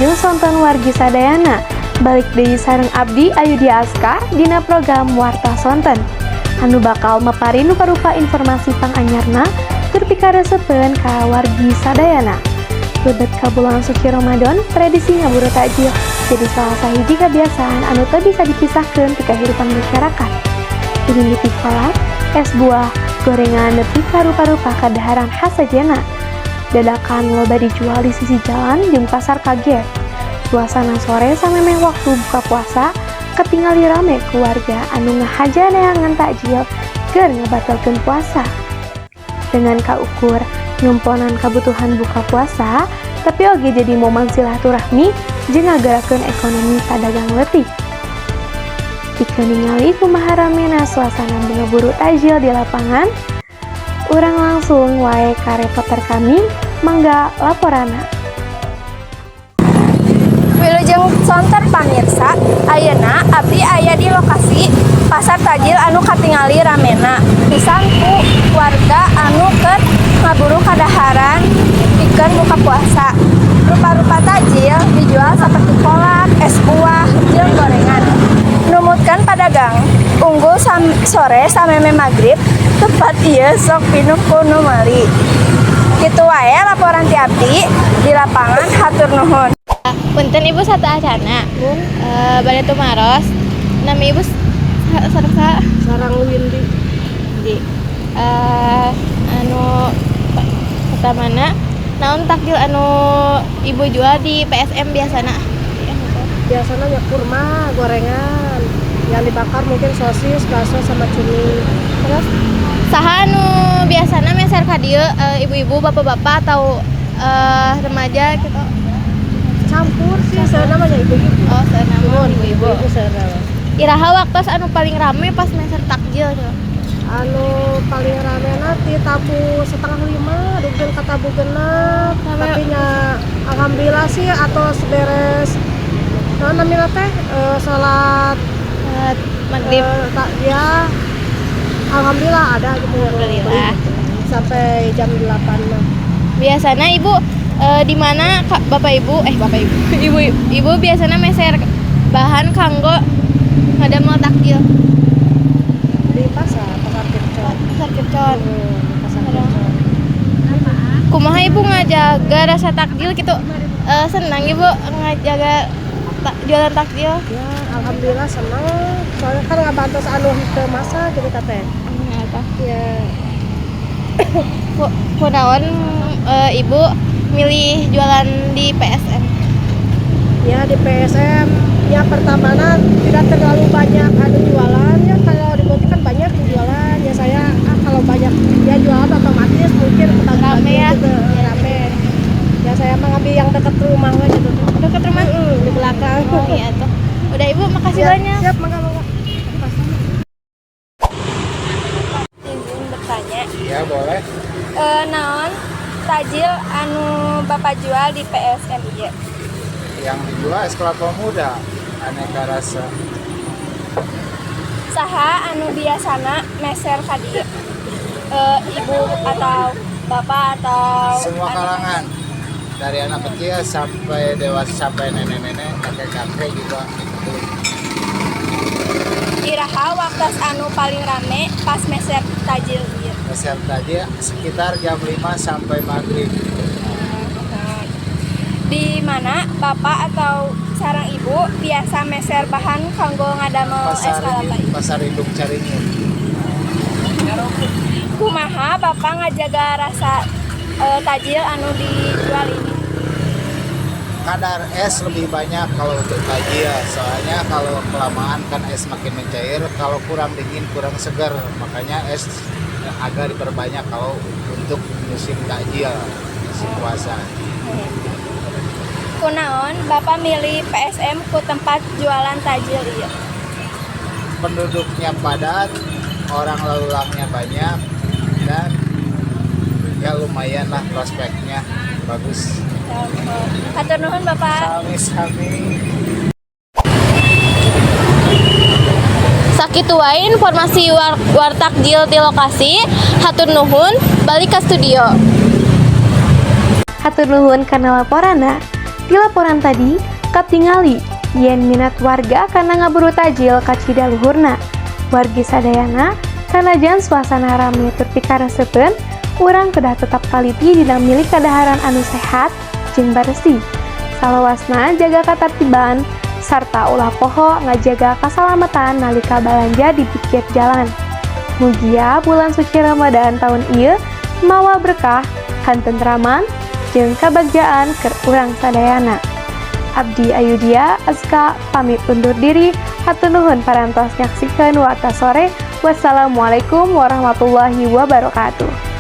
Wilujeng sonten wargi sadayana. Balik deui sareng abdi, Ayudya Aska, dina program Warta Sonten anu bakal maparin rupa-rupa informasi panganyarna tur pikaresepeun ka wargi sadayana. Lebet ka bulan suci Ramadan, tradisi ngaburu takjil jadi salah sahiji kebiasaan anu teu bisa dipisahkeun ti kahirupan masyarakat. Dimimiti kolak, es buah, gorengan, nepi ka rupa-rupa kadaharan khas sejenna. Dadakan loba dijual di sisi jalan jeung pasar kaget. Suasana sore samemeh waktu buka puasa ketingali rame ku warga anu ngahaja neangan takjil keur ngabatalkeun puasa. Dengan kaukur nyumponan kabutuhan buka puasa, tapi oge jadi momen silaturahmi jeung ngagerakeun ekonomi padagang leutik. Pikeun ningali kumaha ramena suasana ngeburu takjil di lapangan, urang langsung wae ka reporter kami, mangga laporanna. Wilujeng sonten, pamirsa, ayeuna abdi aya di lokasi pasar tajil anu katingali ramena pisan ku warga anu keur ngaburu kadaharan pikeun buka puasa. Rupa-rupa tajil dijual seperti kolak, es buah, jeung gorengan. Numutkeun padagang, unggal sore samemeh magrib tempat ieu sok pinuh ku nu meuli. Kitu wae laporan ti abdi di lapangan, hatur nuhun. Punten, Ibu, sateuacanna. Bade tumaros. Nami Ibu sareng saha? Sareng Windy. Di anu pertamana, naon takjil anu Ibu jual di PSM biasana? Biasanya ya kurma, gorengan, yang dibakar mungkin sosis, bakso, sama cumi. Terus saha anu biasana meser ka dieu, ibu-ibu, bapak-bapak, atau remaja gitu? Campur sih, saya namanya ibu-ibu. Oh, nama ibu-ibu. Ibu saya. Iraha waktu anu paling rame pas meser takjil gitu? Anu paling rame nanti tabuh 4.30, dugi ka tabuh 6. Tapi nya alhamdulillah sih atau beres nah, namanya teh sholat maghrib. Tak, ya alhamdulillah ada gitu yang Alhamdulillah. Beli sampai jam 8 mah. Biasanya Ibu di mana Kak, bapak ibu, eh, bapak ibu, ibu ibu biasanya meser bahan kanggo ngadamel takjil? Di pasar, Pasar Kircon. Pasar Kircon. Di Pasar Kircon. Kumaha Ibu ngajaga rasa takjil gitu? Senang Ibu ngajaga jualan takjil? Ya, alhamdulillah senang. Soalnya kan nggak bantu anu henteu masak gitu katanya. Apa? Ya. Kunaon Ibu milih jualan di PSM? Ya, di PSM ya pertama tidak terlalu banyak anu jualan ya. Kalau di butik kan banyak yang jualan ya. Saya ah, kalau banyak ya jualan otomatis mungkin Rame ya? Gitu, rame ya. Saya mah ngambil yang dekat rumah we gitu. Dekat rumah? Di belakang. Oh iya tuh. Udah, Ibu, makasih Ya, banyak. siap, mangga mangga. Izin bertanya. Iya, boleh. Naon tajil anu Bapak jual di PSM ieu? Yang dijual es kelapa muda, aneka rasa. Saha anu biasana meser ka dieu? Ibu atau bapak atau Semua kalangan, dari anak kecil sampai dewasa, sampai nenek-nenek, kakek-kakek juga beli. Iraha waktu anu paling rame pas meser tajil ieu? Meser tajil sekitar jam 5 sampai maghrib. Di mana bapak atau sareng ibu biasa meser bahan kanggo ngadamel es Pasar kalapa ieu? Pasar Induk Caringin. Kumaha bapak ngajaga rasa tajil anu dijual ini? Kadar es lebih banyak kalau untuk tajil, soalnya kalau kelamaan kan es makin mencair, kalau kurang dingin kurang segar, makanya es agak diperbanyak kalau untuk musim takjil, musim puasa. Kunaon bapak milih PSM ku tempat jualan tajil ieu? Penduduknya padat, orang lalu lalangnya banyak, dan ya lumayan lah prospeknya bagus. Hatur nuhun, Bapak. Sami-sami. Sakitu wae informasi war takjil di lokasi. Hatur nuhun, balik ke studio. Hatur nuhun kana laporanna. Di laporan tadi, katingali yen minat warga kana ngaburu tajil kacida luhurna. Wargi sadayana, sanajan suasana rame tur pikaresepeun, urang kedah tetap taliti dina milih kadaharan anu sehat jeung bersih. Salawasna jaga katartiban sarta ulah poho ngajaga kasalamatan nalika balanja di pikir jalan. Mugia bulan suci Ramadan tahun ieu mawa berkah, katentraman, jeung kabagjaan keur urang sadayana. Abdi Ayudhya Azka pamit undur diri. Hatur nuhun parantos nyaksikeun Warta Sore. Wassalamualaikum warahmatullahi wabarakatuh.